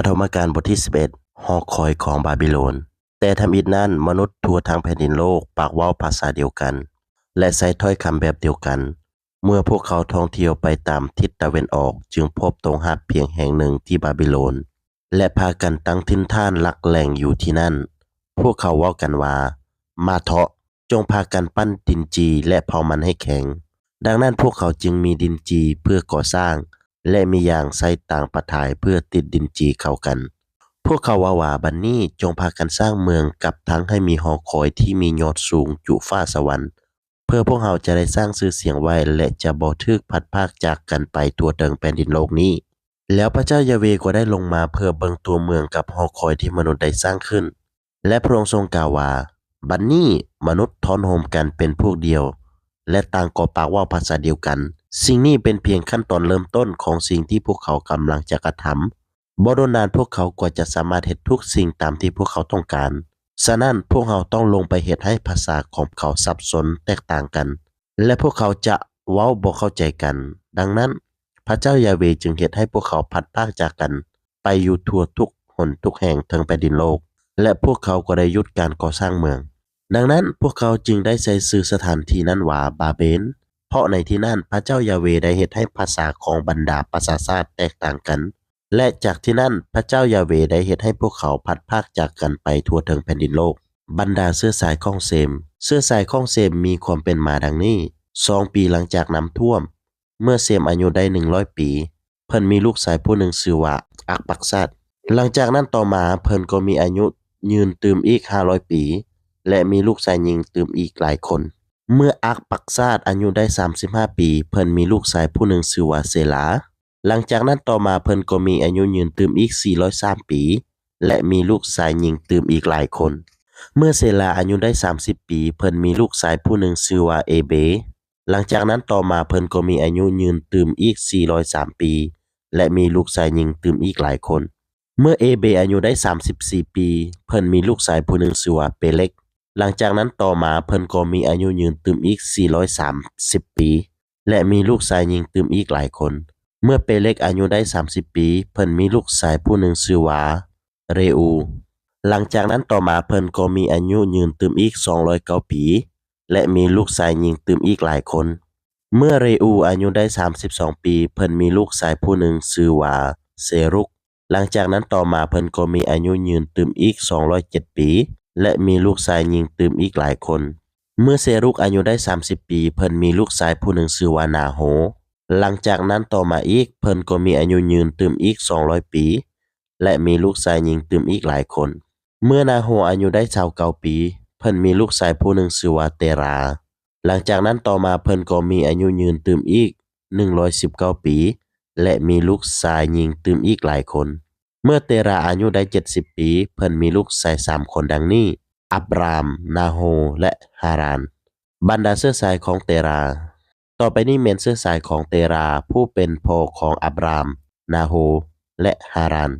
ປະຖົມມະການ ບົດທີສິບເອັດ ຫໍຄອຍຂອງບາບິໂລນ. ແຕ່ທຳອິດນັ້ນ, ມະນຸດທົ່ວທັງແຜ່ນດິນໂລກປາກເວົ້າພາສາດຽວກັນ ແລະ ໃຊ້ຖ້ອຍຄຳແບບດຽວກັນ. ເມື່ອພວກເຂົາທ່ອງທ່ຽວໄປຕາມທິດຕາເວັນອອກ, ຈຶ່ງພົບໂຮງຮັບພຽງແຫ່ງໜຶ່ງທີ່ບາບິໂລນ ແລະ ພາກັນຕັ້ງຖິ່ນຖານຫຼັກແຫຼ່ງຢູ່ທີ່ນັ້ນ. ພວກເຂົາເວົ້າກັນວ່າ, ມາເທາະ, ຈົ່ງພາກັນປັ້ນດິນຈີ່ ແລະ ເຜົາມັນໃຫ້ແຂງ. ດັ່ງນັ້ນ, ພວກເຂົາຈຶ່ງມີດິນຈີ່ເພື່ອກໍ່ສ້າງ ແລະ ມີຢາງໃສ່ຕາງປະທາຍເພື່ອຕິດດິນຈີ່ເຂົ້າກັນ. ພວກເຂົາເວົ້າວ່າ, ບັດນີ້ຈົ່ງພາກັນສ້າງເມືອງກັບທັງໃຫ້ມີຫໍຄອຍທີ່ມີຍອດສູງຈຸຟ້າສະຫວັນ, ເພື່ອພວກເຮົາຈະໄດ້ສ້າງຊື່ສຽງໄວ້ ແລະ ຈະບໍ່ຖືກພັດພາກຈາກກັນໄປທົ່ວເທິງແຜ່ນດິນໂລກນີ້. ແລ້ວພະເຈົ້າຢາເວກໍໄດ້ລົງມາເພື່ອເບິ່ງຕົວເມືອງກັບຫໍຄອຍທີ່ມະນຸດໄດ້ສ້າງຂຶ້ນ. ແລະ ພະອົງຊົງກ່າວວ່າ, ບັດນີ້ມະນຸດທ້ອນໂຮມກັນເປັນພວກດຽວ ແລະ ຕ່າງກໍປາກເວົ້າພາສາດຽວກັນ. ສິ່ງນີ້ເປັນພຽງຂັ້ນຕອນເລີ່ມຕົ້ນຂອງສິ່ງທີ່ພວກເຂົາກຳລັງຈະກະທຳ. ບໍ່ດົນນານພວກເຂົາກໍຈະສາມາດເຮັດທຸກສິ່ງຕາມທີ່ພວກເຂົາຕ້ອງການ. ສະນັ້ນ, ພວກເຮົາຕ້ອງລົງໄປເຮັດໃຫ້ພາສາຂອງເຂົາສັບສົນແຕກຕ່າງກັນ ແລະ ພວກເຂົາຈະເວົ້າບໍ່ເຂົ້າໃຈກັນ. ດັ່ງນັ້ນ, ພະເຈົ້າຢາເວຈຶ່ງເຮັດໃຫ້ພວກເຂົາພັດພາກຈາກກັນໄປຢູ່ທົ່ວທຸກຫົນທຸກແຫ່ງເທິງແຜ່ນດິນໂລກ, ແລະ ພວກເຂົາກໍໄດ້ຢຸດການກໍ່ສ້າງເມືອງ. ດັ່ງນັ້ນ, ພວກເຂົາຈຶ່ງໄດ້ໃສ່ຊື່ສະຖານທີ່ນັ້ນວ່າບາເບນ, ເພາະໃນທີ່ນັ້ນພະເຈົ້າຢາເວໄດ້ເຮັດໃຫ້ພາສາຂອງບັນດາປະຊາຊາດແຕກຕ່າງກັນ. ແລະ ຈາກທີ່ນັ້ນ, ພະເຈົ້າຢາເວໄດ້ເຮັດໃຫ້ພວກເຂົາພັດພາກຈາກກັນໄປທົ່ວເທິງແຜ່ນດິນໂລກ. ບັນດາເຊື້ອສາຍຂອງເຊມ. ເຊື້ອສາຍຂອງເຊມມີຄວາມເປັນມາດັ່ງນີ້. ສອງປີຫຼັງຈາກນ້ຳຖ້ວມ, ເມື່ອເຊມອາຍຸໄດ້ໜຶ່ງຮ້ອຍປີ, ເພິ່ນມີລູກຊາຍຜູ້ໜຶ່ງຊື່ວ່າອັກປັກຊາດ. ຫຼັງຈາກນັ້ນຕໍ່ມາ, ເພິ່ນກໍມີອາຍຸຍືນຕື່ມອີກຫ້າຮ້ອຍປີ ແລະ ມີລູກຊາຍຍິງຕື່ມອີກຫຼາຍຄົນ. ເມື່ອອັກປັກຊາດອາຍຸໄດ້ສາມສິບຫ້າປີ, ເພິ່ນມີລູກຊາຍຜູ້ໜຶ່ງຊື່ວ່າເຊລາ. ຫຼັງຈາກນັ້ນຕໍ່ມາເພິ່ນກໍມີອາຍຸຍືນຕື່ມອີກສີ່ຮ້ອຍສາມປີ ແລະ ມີລູກຊາຍຍິງຕື່ມອີກຫຼາຍຄົນ. ເມື່ອເຊລາອາຍຸໄດ້ສາມສິບປີ, ເພິ່ນມີລູກຊາຍຜູ້ໜຶ່ງຊື່ວ່າເອເບ. ຫຼັງຈາກນັ້ນຕໍ່ມາເພິ່ນກໍມີອາຍຸຍືນຕື່ມອີກສີ່ຮ້ອຍສາມປີ ແລະ ມີລູກຊາຍຍິງຕື່ມອີກຫຼາຍຄົນ. ເມື່ອເອເບອາຍຸໄດ້ສາມສິບສີ່ປີ, ເພິ່ນມີລູກຊາຍຜູ້ໜຶ່ງຊື່ວ່າເປເລັກ. ຫຼັງຈາກນັ້ນຕໍ່ມາເພິ່ນກໍມີອາຍຸຍືນຕື່ມອີກສີ່ຮ້ອຍສາມສິບປີ ແລະ ມີລູກຊາຍຍິງຕື່ມອີກຫຼາຍຄົນ. ເມື່ອເປເລັກອາຍຸໄດ້ສາມສິບປີ, ເພິ່ນມີລູກຊາຍຜູ້ໜຶ່ງຊື່ວ່າເຣອູ. ຫຼັງຈາກນັ້ນຕໍ່ມາເພິ່ນກໍມີອາຍຸຍືນຕື່ມອີກສອງຮ້ອຍເກົ້າປີ ແລະ ມີລູກຊາຍຍິງຕື່ມອີກຫຼາຍຄົນ. ເມື່ອເຣອູອາຍຸໄດ້ສາມສິບສອງປີ, ເພິ່ນມີລູກຊາຍຜູ້ໜຶ່ງຊື່ວ່າເຊລຸກ. ຫຼັງຈາກນັ້ນຕໍ່ມາເພິ່ນກໍມີອາຍຸຍືນຕື່ມອີກສອງຮ້ອຍເຈັດປີ ແລະ ມີລູກຊາຍຍິງຕື່ມອີກຫຼາຍຄົນ. ເມື່ອເຊລຸກອາຍຸໄດ້ສາມສິບປີ, ເພິ່ນມີລູກຊາຍຜູ້ໜຶ່ງຊື່ວ່ານາໂຮ. ຫຼັງຈາກນັ້ນຕໍ່ມາອີກ, ເພິ່ນກໍມີອາຍຸຍືນຕື່ມອີກສອງຮ້ອຍປີ ແລະ ມີລູກຊາຍຍິງຕື່ມອີກຫຼາຍຄົນ. ເມື່ອນາໂຮອາຍຸໄດ້ຊາວເກົ້າປີ, ເພິ່ນມີລູກຊາຍຜູ້ໜຶ່ງຊື່ວ່າເຕຣາ. ຫຼັງຈາກນັ້ນຕໍ່ມາເພິ່ນກໍມີອາຍຸຍືນຕື່ມອີກໜຶ່ງຮ້ອຍສິບເກົ້າປີ ແລະ ມີລູກຊາຍຍິງຕື່ມອີກຫຼາຍຄົນ. ເມື່ອເຕຣາອາຍຸໄດ້ເຈັດສິບປີ, ເພິ່ນມີລູກຊາຍສາມຄົນດັ່ງນີ້, ອັບຣາມ, ນາໂຮ ແລະ ຮາຣານ. ບັນດາເຊື້ອສາຍຂອງເຕຣາ. ຕໍ່ໄປນີ້ແມ່ນເຊື້ອສາຍຂອງເຕຣາ, ຜູ້ເປັນພໍ່ຂອງອັບຣາມ, ນາໂຮ ແລະ ຮາຣານ.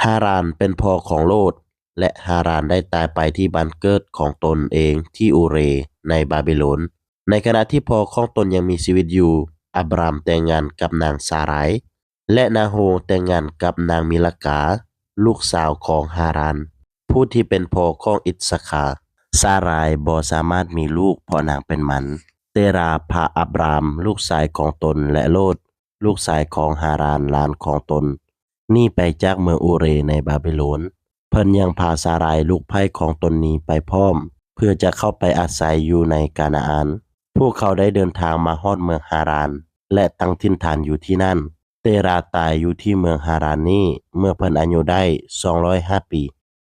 ຮາຣານເປັນພໍ່ຂອງໂລດ ແລະ ຮາຣານໄດ້ຕາຍໄປທີ່ບ້ານເກີດຂອງຕົນເອງທີ່ອູເຣ ໃນບາບິໂລນ. ໃນຂະນະທີ່ພໍ່ຂອງຕົນຍັງມີຊີວິດຢູ່, ອັບຣາມແຕ່ງງານກັບນາງຊາຣາຍ ແລະ ນາໂຮແຕ່ງງານກັບນາງມິລະກາ, ລູກສາວຂອງຮາຣານ, ຜູ້ທີ່ເປັນພໍ່ຂອງອິດສະຄາ. ຊາຣາຍບໍ່ສາມາດມີລູກເພາະນາງເປັນໝັນ. ເຕຣາພາອັບຣາມ, ລູກຊາຍຂອງຕົນ, ແລະ ໂລດ, ລູກຊາຍຂອງຮາຣານ, ຫຼານຂອງຕົນ, ໜີໄປຈາກເມືອງອູເຣໃນບາບິໂລນ. ເພິ່ນຍັງພາຊາຣາຍລູກໃພ້ຂອງຕົນໜີໄປພ້ອມ, ເພື່ອຈະເຂົ້າໄປອາໄສຢູ່ໃນການາອານ. ພວກເຂົາໄດ້ເດີນທາງມາຮອດເມືອງຮາຣານ ແລະ ຕັ້ງຖິ່ນຖານຢູ່ທີ່ນັ້ນ. ເຕຣາຕາຍຢູ່ທີ່ເມືອງຮາຣານນີ້ ເມື່ອເພິ່ນອາຍຸໄດ້ສອງຮ້ອຍຫ້າປີ.